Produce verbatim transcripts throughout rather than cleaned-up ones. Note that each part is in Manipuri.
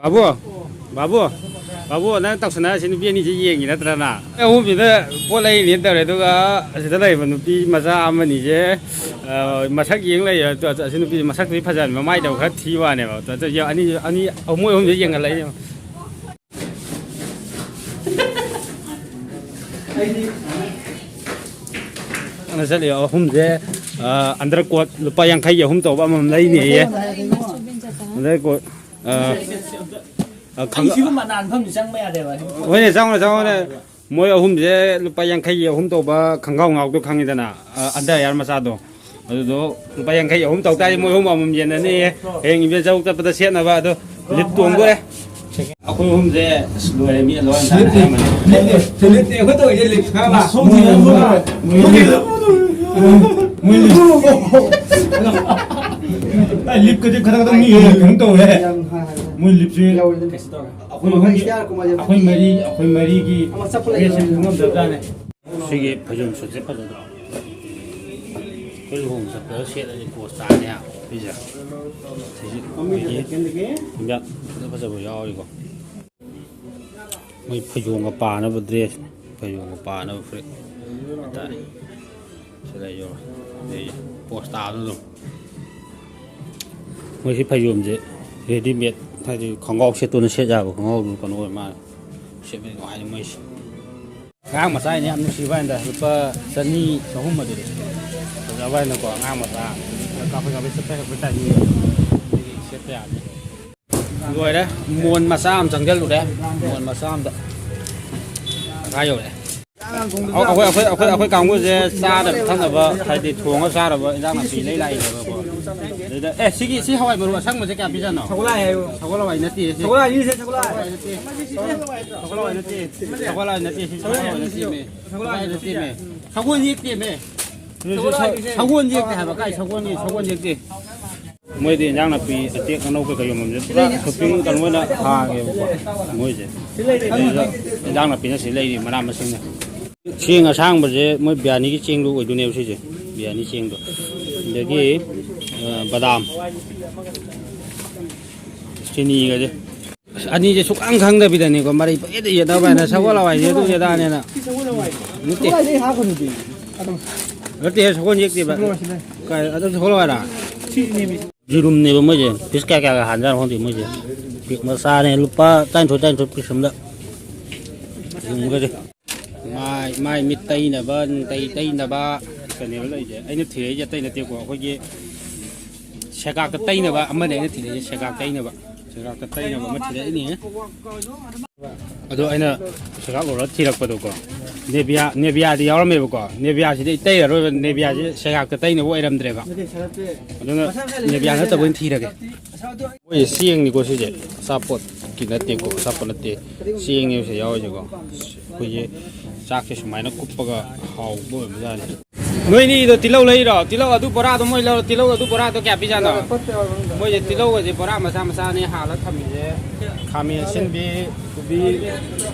ꯕꯥꯕꯨ, ꯕꯥꯕꯨ, ꯕꯥꯕꯨ, ꯅꯪ ꯇꯧꯁꯟꯅꯔꯁꯤ, ꯅꯨꯄꯤ ꯑꯅꯤꯁꯤ ꯌꯦꯡꯉꯤ ꯅꯠꯇ꯭ꯔꯅ? ꯑꯍꯨꯝꯁꯤꯗ ꯄꯣꯠ ꯂꯩꯔꯤꯅꯦꯅ ꯇꯧꯔꯦ, ꯑꯗꯨꯒ ꯑꯁꯤꯗ ꯂꯩꯔꯤꯕ ꯅꯨꯄꯤ ꯃꯆꯥ ꯑꯃꯅꯤꯁꯦ, ꯑ, ꯃꯁꯛ ꯌꯦꯡ ꯂꯩꯔꯦ꯫ ꯑꯗꯣ ꯑꯁꯤ ꯅꯨꯄꯤꯁꯦ ꯃꯁꯛꯇꯨꯗꯤ ꯐꯖꯕꯅꯤ, ꯃꯃꯥꯏꯗꯕꯨ ꯈꯔ ꯊꯤ ꯋꯥꯅꯦꯕ꯫ ꯑꯗꯣ ꯑꯅꯤ, ꯑꯅꯤ, ꯃꯣꯏ ꯑꯍꯨꯝꯁꯦ ꯌꯦꯡꯍꯜꯂꯛꯏꯅꯦ꯫ ꯑꯩꯅ ꯆꯠꯂꯤꯕ ꯑꯍꯨꯝꯁꯦ, ꯑ, ꯑꯟꯗꯔ ꯀꯣꯠ ꯂꯨꯄꯥ ꯌꯥꯡꯈꯩꯒꯤ ꯑꯍꯨꯝ ꯇꯧꯕ ꯑꯃꯃꯝ ꯂꯩꯅꯦꯌꯦ꯫ ꯑꯟꯗꯔ ꯀꯣꯠ, ꯑ, ꯑ, ꯈꯪ-, ꯑꯩ ꯁꯤꯒꯨꯝꯕ ꯅꯥꯟ ꯃꯐꯝꯗꯤ ꯆꯪꯕ ꯌꯥꯗꯦꯕ꯫ ꯍꯣꯏꯅꯦ, ꯆꯪꯉꯣ, ꯆꯪꯉꯣꯅꯦ꯫ ꯃꯣꯏ ꯑꯍꯨꯝꯁꯦ ꯂꯨꯄꯥ ꯌꯥꯡꯈꯩꯒꯤ ꯑꯍꯨꯝ ꯇꯧꯕ ꯈꯪꯒꯥꯎ ꯉꯥꯎꯗꯣ ꯈꯪꯉꯤꯗꯅ, ꯑ, ꯑꯟꯗꯔ ꯌꯥꯔ ꯃꯆꯥꯗꯣ꯫ ꯑꯗꯨꯗꯣ ꯂꯨꯄꯥ ꯌꯥꯡꯈꯩ ꯑꯍꯨꯝ ꯇꯧ ꯇꯥꯔꯗꯤ ꯃꯣꯏ ꯑꯍꯨꯝ ꯑꯃꯃꯝ ꯌꯦꯟꯅꯅꯤꯌꯦ꯫ ꯍꯌꯦꯡ ꯏꯚꯦꯟ ꯆꯧ ꯆꯠꯄꯗ ꯁꯦꯠꯅꯕ꯫ ꯑꯗꯣ ꯂꯤꯠ ꯇꯣꯡꯗꯣꯔꯦ꯫ ꯑꯩꯈꯣꯏ ꯑꯍꯨꯝꯁꯦ ꯑꯁ ꯂꯣꯏꯔꯦ, ꯃꯤ ꯂꯣꯏ ꯁꯤꯂꯤꯠꯇꯤ, ꯁꯤꯂꯤꯠꯇꯤ, ꯁꯤꯂꯤꯠꯇꯤ ꯑꯩꯈꯣꯏ ꯇꯧꯔꯤꯁꯦ ꯂꯤꯞ ꯈꯔ ꯂꯥꯛ-, ꯃꯣꯏ ꯂꯤꯞ-, ꯃꯣꯏ ꯂꯤꯞ-, ꯑꯩ ꯂꯤꯞꯀꯁꯦ ꯈꯔ ꯈꯛꯇꯪ ꯃꯤ ꯀꯩꯅꯣ ꯇꯧꯋꯦ꯫ ꯃꯣꯏ ꯂꯤꯞꯁꯦ ꯑꯩꯈꯣꯏ ꯃꯔꯤ, ꯑꯩꯈꯣꯏ ꯃꯔꯤꯒꯤ ꯗ꯭ꯔꯦꯁꯁꯦ ꯈꯪꯉꯝꯗꯕꯖꯥꯠꯅꯦ꯫ ꯁꯤꯒꯤ ꯐꯩꯖꯣꯝ ꯁꯨꯠꯁꯦ ꯐꯖꯗ꯭ꯔꯣ? ꯑꯩꯈꯣꯏ ꯂꯨꯍꯣꯡ ꯆꯠꯄꯗ ꯁꯦꯠꯂꯗꯤ ꯄꯣꯁ ꯇꯥꯅꯤ ꯍꯥ, ꯁꯤꯁꯦ꯫ ꯁꯤꯁꯦ ꯑꯩꯈꯣꯏꯒꯤ ꯌꯥꯝ ꯐꯖ ꯐꯖꯕ ꯌꯥꯎꯔꯤꯀꯣ꯫ ꯃꯣꯏ ꯐꯩꯖꯣꯝꯒ ꯄꯥꯅꯕ ꯗ꯭ꯔꯦꯁꯅꯦ꯫ ꯐꯩꯖꯣꯝꯒ ꯄꯥꯅꯕ ꯐꯨꯔꯤꯠ ꯍꯥꯏꯇꯥꯔꯦ꯫ ꯁꯤ ꯂꯩ ꯌꯧꯔꯦ꯫ ꯑꯗꯩ ꯄꯣꯁ ꯇꯥꯕꯗ ꯑꯗꯨꯝ꯫ ꯃꯣꯏ ꯁꯤ ꯐꯩꯖꯣꯝꯁꯦ ꯔꯦꯗꯤꯃꯦꯗ, ꯍꯥꯏꯗꯤ ꯈꯣꯡꯒ꯭ꯔꯥꯎ ꯁꯦꯠꯇꯣꯏꯅ ꯁꯦꯠ ꯌꯥꯕ ꯈꯣꯡꯒ꯭ꯔꯥꯎꯗꯨ ꯀꯩꯅꯣ ꯑꯣꯏ ꯃꯥꯜꯂꯦ꯫ ꯁꯦꯠꯄꯗꯤ ꯅꯨꯡꯉꯥꯏꯅꯤ ꯃꯣꯏꯁꯦ꯫ ꯑꯉꯥꯡ ꯃꯆꯥ ꯍꯥꯏꯅ ꯌꯥꯝ ꯅꯨꯡꯁꯤꯕ ꯍꯥꯏꯅ ꯂꯨꯄꯥ ꯆꯅꯤ, ꯆꯍꯨꯝ ꯑꯗꯨꯗꯤ ꯐꯖꯕ ꯍꯥꯏꯅꯀꯣ꯫ ꯑꯉꯥꯡ ꯃꯆꯥ ꯀꯥꯐꯩ ꯀꯥꯐꯩ ꯆꯠꯄ ꯍꯩꯔꯛꯄ ꯇꯥꯏꯃꯤꯡꯗꯣ ꯑꯗꯨꯒꯤ ꯁꯦꯠꯄ ꯌꯥꯅꯤ꯫ ꯂꯣꯏꯔꯦ꯫ ꯃꯣꯟ ꯃꯆꯥ ꯑꯃ ꯆꯪꯁꯤꯜꯂꯨꯔꯦ꯫ ꯃꯣꯟ ꯃꯆꯥ ꯑꯃꯗ ꯗꯔꯀꯥꯔ ꯌꯧꯔꯛꯑꯦ꯫ ꯑꯩꯈꯣꯏ, ꯑꯩꯈꯣꯏ, ꯑꯩꯈꯣꯏ, ꯑꯩꯈꯣꯏ ꯀꯥꯡꯕꯨꯁꯦ ꯆꯥꯅꯕ ꯊꯛꯅꯕ, ꯍꯥꯏꯗꯤ ꯊꯣꯡꯉ ꯆꯥꯅꯕ ꯏꯟꯖꯥꯡ ꯅꯥꯄꯤ ꯂꯩ ꯂꯥꯛꯏꯅꯦꯕꯀꯣ꯫ ꯑꯗꯨꯗ, ꯑꯦ, ꯁꯤꯒꯤ, ꯁꯤ ꯍꯋꯥꯏ ꯃꯔꯨ ꯑꯁꯪꯕꯁꯦ ꯀꯌꯥ ꯄꯤꯖꯥꯠꯅꯣ? ꯁꯒꯣꯜ ꯍꯋꯥꯏ ꯍꯥꯏꯌꯣ꯫ ꯁꯒꯣꯜ ꯍꯋꯥꯏ ꯅꯠꯇꯦ ꯁꯤ꯫ ꯁꯒꯣꯜ ꯍꯋꯥꯏꯅꯤ ꯁꯦ, ꯁꯒꯣꯜ ꯍꯋꯥꯏ꯫ ꯁꯒꯣꯜ ꯍꯋꯥꯏ ꯅꯠꯇꯦ꯫ ꯁꯒꯣꯜ ꯍꯋꯥꯏ ꯅꯠꯇꯦ ꯁꯤ꯫ ꯁꯒꯣꯜ ꯍꯋꯥꯏ ꯅꯠꯇꯦꯃꯦ꯫ ꯁꯒꯣꯜ ꯍꯋꯥꯏ ꯅꯠꯇꯦꯃꯦ꯫ ꯁꯒꯣꯜ ꯌꯦꯛꯇꯦꯃꯦ꯫ ꯁꯒꯣꯜ ꯌꯦꯛꯇꯦ ꯍꯥꯏꯕ꯫ ꯀꯥꯏ ꯁꯒꯣꯜꯅꯤ? ꯁꯒꯣꯜ ꯌꯦꯛꯇꯦ꯫ ꯃꯣꯏꯗꯤ ꯏꯟꯖꯥꯡ ꯅꯥꯄꯤ ꯑꯇꯦꯛ ꯑꯅꯧ ꯀꯩꯀꯩ ꯌꯣꯟꯐꯝꯁꯦ ꯄꯨꯔꯥ ꯁꯣꯞꯄꯤꯡ ꯀꯩꯅꯣ ꯑꯣꯏꯅ ꯍꯥꯡꯉꯦꯕꯀꯣ ꯃꯣꯏꯁꯦ꯫ ꯑꯗꯨꯗ ꯏꯟꯖꯥꯡ ꯅꯥꯄꯤꯅ ꯁꯤ ꯂꯩꯔꯤ, ꯃꯅꯥ ꯃꯁꯤꯡꯅ꯫ ꯆꯦꯡ ꯑꯁꯥꯡꯕꯁꯦ ꯃꯣꯏ ꯕꯤꯔꯌꯥꯅꯤꯒꯤ ꯆꯦꯡꯗꯣ ꯑꯣꯏꯗꯣꯏꯅꯦꯕ ꯁꯤꯁꯦ, ꯕꯤꯔꯌꯥꯅꯤ ꯆꯦꯡꯗꯣ꯫ ꯑꯗꯒꯤ, ꯑ, ꯕꯗꯥꯝ, ꯆꯤꯅꯤꯒꯁꯦ꯫ ꯑꯅꯤꯁꯦ ꯁꯨꯛꯈꯪ ꯈꯪꯗꯕꯤꯗꯅꯤꯀꯣ, ꯃꯔꯩ ꯄꯪꯌꯦꯠꯇ ꯌꯦꯠꯅꯕ ꯍꯥꯏꯅ, ꯁꯒꯣꯜ ꯍꯋꯥꯏꯁꯦ ꯑꯗꯨ ꯌꯦꯗꯥꯅꯦꯅ꯫ ꯅꯠꯇꯦ꯫ ꯁꯒꯣꯜ ꯍꯋꯥꯏꯗꯩ ꯍꯥꯞꯀꯅꯨꯗꯤ꯫ ꯑꯗꯨꯝ ꯅꯠꯇꯦꯍꯦ, ꯁꯒꯣꯜ ꯌꯦꯛꯇꯦꯕ꯫ ꯁꯒꯣꯜ ꯍꯋꯥꯏꯁꯤꯗ꯫ ꯀꯥꯏ, ꯑꯗꯨ ꯁꯒꯣꯜ ꯍꯋꯥꯏꯔ? ꯁꯤꯁꯤꯅꯦꯃꯤ꯫ ꯌꯦꯔꯨꯝꯅꯦꯕ ꯃꯣꯏꯁꯦ꯫ ꯄꯤꯁ ꯀꯌꯥ ꯀꯌꯥꯒ ꯍꯥꯟꯖꯥꯠꯅꯣ ꯈꯪꯗꯦ ꯃꯣꯏꯁꯦ꯫ ꯄꯤꯛ ꯃꯆꯥꯅꯦ, ꯂꯨꯄꯥ ꯇꯔꯥꯅꯤꯊꯣꯏ, ꯇꯔꯥꯅꯤꯊꯣꯏ ꯄꯤꯁ ꯑꯃꯗ꯫ ꯌꯦꯔꯨꯝꯒꯁꯦ꯫ ꯃꯥꯏ, ꯃꯥꯏ ꯃꯤꯠ ꯇꯩꯅꯕ, ꯅꯨꯡꯇꯩ ꯇꯩꯅꯕ ꯀꯩꯅꯦꯕ ꯂꯩꯁꯦ꯫ ꯑꯩꯅ ꯊꯤꯔꯛꯏꯁꯦ ꯑꯇꯩ ꯅꯠꯇꯦꯀꯣ, ꯑꯩꯈꯣꯏꯒꯤ ꯁꯦꯒꯥꯛꯇ ꯇꯩꯅꯕ ꯑꯃꯅꯦ ꯑꯩꯅ ꯊꯤꯔꯛꯏꯁꯦ, ꯁꯦꯒꯥꯛ ꯇꯩꯅꯕ꯫ ꯁꯦꯒꯥꯛꯇ ꯇꯩꯅꯕ ꯑꯃ ꯊꯤꯔꯛꯏꯅꯦ꯫ ꯑꯗꯣ ꯑꯩꯅ ꯁꯦꯒꯥꯛ ꯂꯧꯔ ꯊꯤꯔꯛꯄꯗꯣꯀꯣ, ꯅꯦꯕꯤꯌꯥ, ꯅꯦꯕꯤꯌꯥꯗꯤ ꯌꯥꯎꯔꯝꯃꯦꯕꯀꯣ꯫ ꯅꯦꯕꯤꯌꯥꯁꯤꯗꯤ ꯑꯩ ꯇꯩꯔꯔꯣꯏꯕ, ꯅꯦꯕꯤꯌꯥꯁꯤ ꯁꯦꯒꯥꯛꯇ ꯇꯩꯅꯕ ꯑꯣꯏꯔꯝꯗ꯭ꯔꯦꯕ꯫ ꯑꯗꯨꯅ ꯅꯦꯕꯤꯌꯥ ꯅꯠꯇꯕ ꯑꯣꯏꯅ ꯊꯤꯔꯒꯦ꯫ ꯃꯣꯏꯁꯦ ꯆꯦꯡꯅꯤꯀꯣ ꯁꯤꯁꯦ, ꯑꯆꯥꯄꯣꯠꯀꯤ ꯅꯠꯇꯦꯀꯣ, ꯑꯆꯥꯄꯣꯠ ꯅꯠꯇꯦ꯫ ꯆꯦꯡꯅꯦꯕ ꯁꯤꯗ ꯌꯥꯎꯔꯤꯁꯦꯀꯣ꯫ ꯑꯩꯈꯣꯏꯒꯤ ꯆꯥꯛꯁꯦ ꯁꯨꯃꯥꯏꯅ ꯀꯨꯞꯄꯒ ꯍꯥꯎꯕ ꯑꯣꯏꯕꯖꯥꯠꯅꯤ꯫ ꯅꯣꯏꯅꯤꯗꯣ ꯇꯤꯜꯍꯧ ꯂꯩꯔꯣ? ꯇꯤꯜꯍꯧ ꯑꯗꯨ ꯕꯣꯔꯥꯗꯣ ꯃꯣꯏ ꯂꯧꯔꯣ꯫ ꯇꯤꯜꯍꯧ ꯑꯗꯨ ꯕꯣꯔꯥꯗꯣ ꯀꯌꯥ ꯄꯤꯖꯥꯠꯅꯣ? ꯃꯣꯏꯁꯦ ꯇꯤꯜꯍꯧꯒꯁꯦ ꯕꯣꯔꯥ ꯃꯆꯥ ꯃꯆꯥꯅꯦ ꯍꯥꯜꯂ ꯊꯝꯃꯤꯁꯦ꯫ ꯈꯥꯃꯦꯟ ꯑꯁꯤꯟꯕꯤ, ꯀꯣꯕꯤ,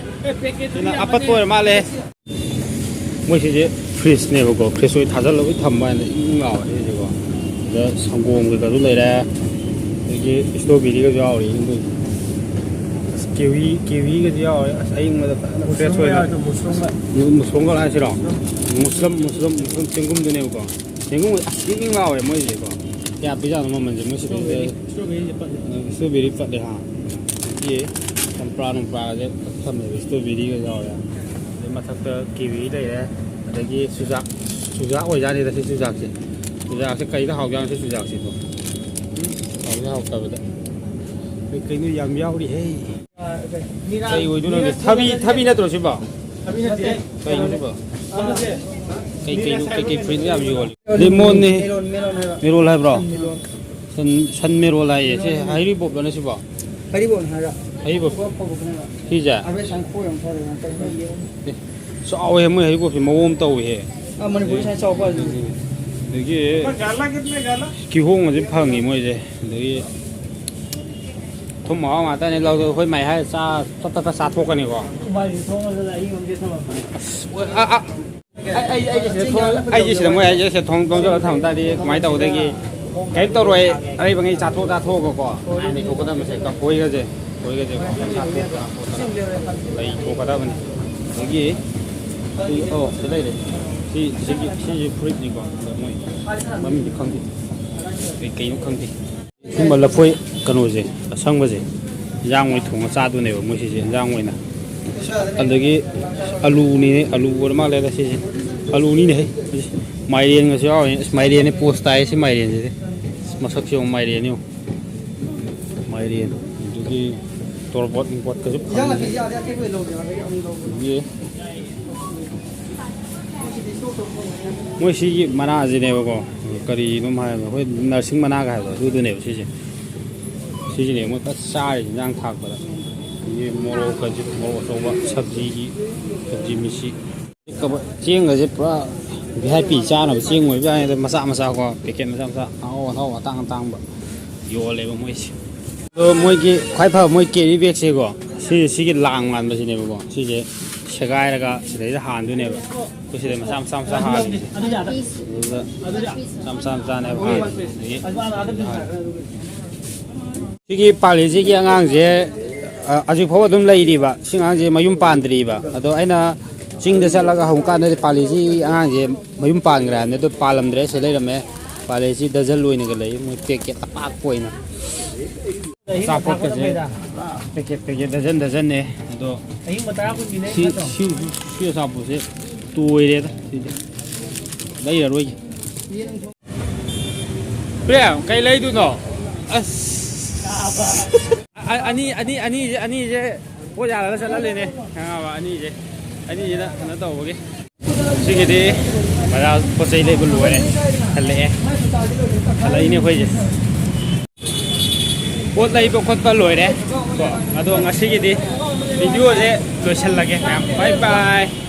ꯁꯤꯅ ꯑꯄꯠꯄ ꯑꯣꯏꯔ ꯃꯥꯜꯂꯦ꯫ ꯃꯣꯏꯁꯤꯁꯦ ꯐ꯭ꯔꯤꯖꯅꯦꯕꯀꯣ, ꯐ꯭ꯔꯤꯖ ꯑꯣꯏꯅ ꯊꯥꯖꯤꯜꯂꯒ ꯊꯝꯕ ꯍꯥꯏꯅ ꯏꯪ ꯏꯪ ꯂꯥꯎꯔꯦ ꯁꯤꯁꯦꯀꯣ꯫ ꯁꯤꯗ ꯁꯪꯒꯣꯝ ꯀꯩꯀꯥꯁꯨ ꯂꯩꯔꯦ, ꯑꯗꯒꯤ ꯏꯁꯇ꯭ꯔꯣꯕꯦꯔꯤꯒꯁꯨ ꯌꯥꯎꯔꯤ꯫ ꯑꯁ, ꯀꯤꯋꯤ, ꯀꯤꯋꯤꯒꯁꯨ ꯌꯥꯎꯔꯦ꯫ ꯑꯁ, ꯑꯌꯤꯡꯕꯗ ꯐꯖꯅ ꯐ꯭ꯔꯦꯁ ꯑꯣꯏꯅ꯫ ꯃꯨꯁꯔꯨꯝꯒ꯫ ꯃꯨ-, ꯃꯨꯁꯔꯨꯝꯒ ꯍꯥꯏꯁꯤꯔꯣ? ꯃꯨꯁꯂꯝ, ꯃꯨꯁꯂꯝ, ꯃꯨꯁꯂꯝ ꯆꯦꯡꯒꯨꯝꯗꯨꯅꯦꯕꯀꯣ꯫ ꯆꯦꯡꯒꯨꯝ ꯑꯁ ꯏꯪ ꯏꯪ ꯂꯥꯎꯔꯦ ꯃꯣꯏꯁꯦꯀꯣ꯫ ꯀꯌꯥ ꯄꯤꯖꯥꯠꯅꯣ ꯃꯃꯜꯁꯦ ꯃꯣꯏ ꯁꯤꯗꯩꯁꯦ? ꯏꯁꯇ꯭ꯔꯣꯕꯦꯔꯤꯁꯦ ꯄꯠꯂꯦ꯫ ꯏꯁꯇ꯭ꯔꯣꯕꯦꯔꯤ ꯄꯠꯂꯦ ꯍꯥ꯫ ꯑꯗꯒꯤ ꯆꯝꯄ꯭ꯔꯥ ꯅꯨꯡꯄ꯭ꯔꯥꯒꯁꯦ ꯊꯝꯃꯦꯕ, ꯏꯁꯇ꯭ꯔꯣꯕꯦꯔꯤꯒ ꯌꯥꯎꯔꯦ꯫ ꯑꯗꯩ ꯃꯊꯛꯇ ꯀꯤꯋꯤ ꯂꯩꯔꯦ꯫ ꯑꯗꯒꯤ ꯆꯨꯖꯥꯛ, ꯆꯨꯖꯥꯛ ꯑꯣꯏꯖꯥꯠꯅꯤꯗ ꯁꯤ ꯆꯨꯖꯥꯛꯁꯦ꯫ ꯆꯨꯖꯥꯛꯁꯦ ꯀꯩꯗ ꯍꯥꯎꯖꯥꯠꯅꯣ ꯁꯤ ꯆꯨꯖꯥꯛꯁꯤꯕꯣ? ꯀꯩꯗ ꯍꯥꯎꯇꯕꯗ꯫ ꯀꯩ ꯀꯩꯅꯣ ꯌꯥꯝ ꯌꯥꯎꯔꯤꯍꯦ꯫ ꯀꯩ ꯑꯣꯏꯗꯣꯏꯅꯣ ꯈꯪꯗꯦ꯫ ꯊꯕꯤ, ꯊꯕꯤ ꯅꯠꯇ꯭ꯔꯣ ꯁꯤꯕꯣ? ꯊꯕꯤ ꯅꯠꯇꯦ꯫ ꯀꯩꯅꯣ ꯁꯤꯕꯣ? ꯀꯩ ꯀꯩꯅꯣ, ꯀꯩ ꯀꯩ ꯐ꯭ꯔꯨꯏꯠꯅꯣ ꯌꯥꯝ ꯌꯣꯜꯂꯤ? ꯂꯦꯃꯣꯟꯅꯦ꯫ ꯃꯦꯂꯣꯟ, ꯃꯦꯂꯣꯟ ꯍꯥꯏꯕ꯫ ꯃꯦꯔꯣꯜ ꯍꯥꯏꯕ꯭ꯔꯣ? ꯁꯟ ꯃꯦꯔꯣꯜ꯫ ꯁꯟ, ꯁꯟ ꯃꯦꯔꯣꯜ ꯍꯥꯏꯌꯦ꯫ ꯁꯤ ꯍꯩꯔꯤꯕꯣꯞꯂꯅꯦ ꯁꯤꯕꯣ? ꯍꯩꯔꯤꯕꯣꯞꯅꯦ ꯍꯥꯏꯔ꯫ ꯍꯩꯔꯤꯕꯣꯞ꯫ ꯀꯣꯛ ꯐꯕꯗꯨꯅꯦꯕ꯫ ꯁꯤꯁꯦ? ꯑꯥꯔꯕꯤ ꯁꯥꯏꯟ ꯀꯣꯛ ꯌꯥꯝ ꯐꯔꯦ, ꯌꯥꯝ ꯇꯧꯕ꯫ ꯑꯦ, ꯆꯥꯎꯋꯦ ꯃꯣꯏ ꯍꯩꯔꯤꯕꯣꯞꯁꯦ, ꯃꯑꯣꯡ ꯑꯃ ꯇꯧꯋꯦꯍꯦ꯫ ꯑꯥ, ꯃꯅꯤꯄꯨꯔ ꯁꯥꯏꯟ ꯆꯥꯎꯕ ꯍꯥꯏꯁꯦ꯫ ꯑꯗꯒꯤ ꯀꯤꯍꯣꯝꯒꯁꯦ ꯐꯪꯉꯤ ꯃꯣꯏꯁꯦ꯫ ꯑꯗꯒꯤ ꯊꯨꯝ ꯃꯍꯥꯎ ꯉꯥꯛꯇꯅꯦ ꯂꯧꯗꯣ꯫ ꯑꯩꯈꯣꯏ ꯃꯥꯏ ꯍꯥꯏꯔ ꯆꯥ-, ꯇꯠ ꯇꯠ ꯇꯠ ꯆꯥꯊꯣꯛꯀꯅꯤꯀꯣ꯫ ꯎꯄꯥꯏꯁꯨ ꯊꯣꯡꯉꯒ ꯑꯍꯤꯡ ꯑꯃꯗꯤ ꯊꯝꯃꯝꯕꯅꯦ꯫ ꯑꯁ, ꯑꯣꯏ-, ꯑ-, ꯑ-, ꯑꯩ, ꯑꯩ, ꯑꯩꯒꯤ ꯁꯤꯗ ꯊꯣꯡ-, ꯑꯩꯒꯤ ꯁꯤꯗ ꯃꯣꯏ ꯑꯩꯒꯤ ꯁꯤꯗ ꯊꯣꯡ ꯂꯣꯟꯁꯤꯜꯂ ꯊꯝ ꯇꯥꯔꯗꯤ ꯀꯃꯥꯏꯅ ꯇꯧꯗꯒꯦ? ꯀꯔꯤꯝ ꯇꯧꯔꯣꯏ꯫ ꯑꯔꯩꯕꯉꯩ ꯆꯥꯊꯣꯛ ꯆꯥꯊꯣꯛꯑꯒꯀꯣ꯫ ꯑꯩꯅ ꯂꯩꯊꯣꯛꯀꯗꯕꯁꯦ ꯀꯐꯣꯏꯒꯁꯦ꯫ ꯂꯐꯣꯏꯒꯁꯦ ꯃꯁꯥ ꯇꯦꯛꯇꯅ ꯈꯣꯠꯇꯅ ꯂꯩ ꯊꯣꯛꯀꯗꯕꯅꯤ꯫ ꯑꯗꯒꯤ ꯁꯤ, ꯑꯣ, ꯁꯤ ꯂꯩꯔꯦ꯫ ꯁꯤ, ꯁꯤꯒꯤ, ꯁꯤꯁꯦ ꯐꯨꯔꯤꯠꯅꯤꯀꯣ꯫ ꯑꯗꯣ ꯃꯣꯏ ꯃꯃꯤꯡꯗꯤ ꯈꯪꯗꯦ꯫ ꯀꯩ, ꯀꯩꯅꯣ ꯈꯪꯗꯦ꯫ ꯁꯨꯝꯕ ꯂꯐꯣꯏ ꯀꯩꯅꯣꯁꯦ, ꯑꯁꯪꯕꯁꯦ, ꯏꯟꯖꯥꯡ ꯑꯣꯏꯅ ꯊꯣꯡꯉ ꯆꯥꯗꯣꯏꯅꯦꯕ ꯃꯣꯏ ꯁꯤꯁꯦ, ꯏꯟꯖꯥꯡ ꯑꯣꯏꯅ꯫ ꯑꯗꯒꯤ ꯑꯂꯨꯅꯤꯅꯦ, ꯑꯂꯨ ꯑꯣꯏꯔ ꯃꯥꯜꯂꯦꯗ ꯁꯤꯁꯦ꯫ ꯑꯂꯨꯅꯤꯅꯦ ꯍꯦ꯫ ꯃꯥꯏꯔꯦꯟꯒꯁꯨ ꯌꯥꯎꯔꯤ꯫ ꯑꯁ, ꯃꯥꯏꯔꯦꯟꯅꯦ ꯄꯣꯁ ꯇꯥꯏ ꯁꯤ ꯃꯥꯏꯔꯦꯟꯁꯤꯗꯤ꯫ ꯃꯁꯛꯁꯦ ꯌꯦꯡꯉꯨ, ꯃꯥꯏꯔꯦꯟ ꯌꯦꯡꯉꯨ꯫ ꯃꯥꯏꯔꯦꯟ꯫ ꯑꯗꯒꯤ ꯇꯣꯔꯕꯣꯠ ꯅꯨꯡꯕꯣꯠꯀꯁꯨ ꯐꯪꯉꯤ꯫ ꯑꯗꯒꯤ ꯃꯣꯏ ꯁꯤꯒꯤ ꯃꯅꯥꯁꯤꯅꯦꯕꯀꯣ, ꯀꯔꯤꯅꯣꯝ ꯍꯥꯏꯕꯗꯣ, ꯑꯩꯈꯣꯏ ꯅꯔꯁꯤꯡ ꯃꯅꯥꯒ ꯍꯥꯏꯕꯗꯣ, ꯑꯗꯨꯗꯨꯅꯦꯕ ꯁꯤꯁꯦ꯫ ꯁꯤꯁꯤꯅꯦ ꯃꯣꯏ ꯐꯖ ꯆꯥꯔꯤꯁꯦ, ꯏꯟꯖꯥꯡ ꯊꯥꯛꯄꯗ꯫ ꯑꯗꯒꯤ ꯃꯣꯔꯣꯛꯀꯁꯦ, ꯃꯣꯔꯣꯛ ꯑꯆꯧꯕ, ꯁꯕꯖꯤꯒꯤ, ꯁꯕꯖꯤ ꯃꯤꯁꯤ꯫ ꯀꯕ-, ꯆꯦꯡꯒꯁꯦ ꯄꯨꯔꯥ ꯚꯤ ꯑꯥꯏ ꯄꯤ ꯆꯥꯅꯕ ꯆꯦꯡ ꯑꯣꯏꯕ ꯖꯥꯠꯅꯤꯗ, ꯃꯆꯥ ꯃꯆꯥ ꯀꯣ, ꯄꯦꯀꯦꯠ ꯃꯆꯥ ꯃꯆꯥ, ꯑꯍꯥꯎ ꯑꯍꯥꯎ, ꯑꯇꯥꯡ ꯑꯇꯥꯡꯕ ꯌꯣꯜꯂꯦꯕ ꯃꯣꯏꯁꯦ꯫ ꯑꯗꯣ ꯃꯣꯏꯒꯤ ꯈ꯭ꯋꯥꯏ ꯐꯕ ꯃꯣꯏ ꯀꯦꯔꯤ ꯕꯦꯒꯁꯦꯀꯣ, ꯁꯤ, ꯁꯤꯒꯤ ꯂꯥꯡ ꯃꯥꯟꯕꯁꯤꯅꯦꯕꯀꯣ, ꯁꯤꯁꯦ ꯁꯦꯒꯥꯏꯔꯒ ꯁꯤꯗꯩꯗ ꯍꯥꯟꯗꯣꯏꯅꯦꯕ꯫ ꯑꯩꯈꯣꯏ ꯁꯤꯗ ꯃꯆꯥ ꯃꯆꯥ ꯃꯆꯥ ꯍꯥꯜꯂꯤꯁꯦ꯫ ꯑꯗꯨꯗ ꯃꯆꯥ ꯃꯆꯥ ꯃꯆꯥꯅꯦꯕ ꯍꯥꯜꯂꯤꯁꯦ꯫ ꯑꯗꯒꯤ ꯁꯤꯒꯤ ꯄꯥꯜꯂꯤꯁꯤꯒꯤ ꯑꯉꯥꯡꯁꯦ, ꯑ, ꯍꯧꯖꯤꯛ ꯐꯥꯎꯕ ꯑꯗꯨꯝ ꯂꯩꯔꯤꯕ꯫ ꯁꯤ ꯑꯉꯥꯡꯁꯦ ꯃꯌꯨꯝ ꯄꯥꯟꯗ꯭ꯔꯤꯕ꯫ ꯑꯗꯣ ꯑꯩꯅ ꯆꯤꯡꯗ ꯆꯠꯂꯒ ꯍꯪꯉꯨꯀꯥꯟꯗꯗꯤ ꯄꯥꯜꯂꯤꯁꯤ ꯑꯉꯥꯡꯁꯦ ꯃꯌꯨꯝ ꯄꯥꯟꯈ꯭ꯔꯦ ꯍꯥꯏꯕꯅꯤ꯫ ꯑꯗꯣ ꯄꯥꯜꯂꯝꯗ꯭ꯔꯦ, ꯁꯤ ꯂꯩꯔꯝꯃꯦ꯫ ꯄꯥꯜꯂꯤꯁꯤ ꯗꯖꯟ ꯑꯣꯏꯅꯒ ꯂꯩ, ꯃꯣꯏ ꯄꯦꯀꯦꯠ ꯑꯄꯥꯛꯄ ꯑꯣꯏꯅ꯫ ꯑꯆꯥꯄꯣꯠꯀꯁꯦ ꯄꯦꯀꯦꯠ ꯄꯦꯀꯦꯠ, ꯗꯖꯟ ꯗꯖꯟꯅꯦ꯫ ꯑꯗꯣ ꯑꯍꯤꯡꯕ ꯇꯔꯥ ꯀꯨꯟꯒꯤꯅꯦ ꯁꯤ, ꯅꯠꯇ꯭ꯔꯣ? ꯁꯤ, ꯁꯤ ꯑꯆꯥꯄꯣꯠꯁꯦ ꯇꯣꯏꯔꯦꯗ ꯁꯤꯗꯤ꯫ ꯂꯩꯔꯔꯣꯏꯒꯦ꯫ ꯄ꯭ꯔꯦꯝ, ꯀꯩ ꯂꯩꯗꯣꯏꯅꯣ? ꯑꯁ꯫ ꯑ-, ꯑꯅꯤ, ꯑꯅꯤ, ꯑꯅꯤꯁꯦ, ꯑꯅꯤꯁꯦ ꯄꯣꯠ ꯌꯥꯜꯂꯒ ꯆꯠꯍꯜꯂꯤꯅꯦ꯫ ꯈꯪꯉꯕ? ꯑꯅꯤꯁꯦ꯫ ꯑꯅꯤꯁꯤꯅ ꯀꯩꯅꯣ ꯇꯧꯕꯒꯤ꯫ ꯁꯤꯒꯤꯗꯤ ꯕꯖꯥꯔ ꯄꯣꯠ ꯆꯩ ꯂꯩꯕ ꯂꯣꯏꯔꯦ꯫ ꯍꯜꯂꯛꯑꯦ꯫ ꯍꯜꯂꯛꯏꯅꯦ ꯑꯩꯈꯣꯏꯁꯦ꯫ ꯄꯣꯠ ꯂꯩꯕ ꯈꯣꯠꯄ ꯂꯣꯏꯔꯦ꯫ ꯀꯣ, ꯑꯗꯣ ꯉꯁꯤꯒꯤꯗꯤ ꯚꯤꯗꯤꯑꯣꯁꯦ ꯂꯣꯏꯁꯤꯜꯂꯒꯦ, ꯃꯌꯥꯝ꯫ ꯕꯥꯏ ꯕꯥꯏ꯫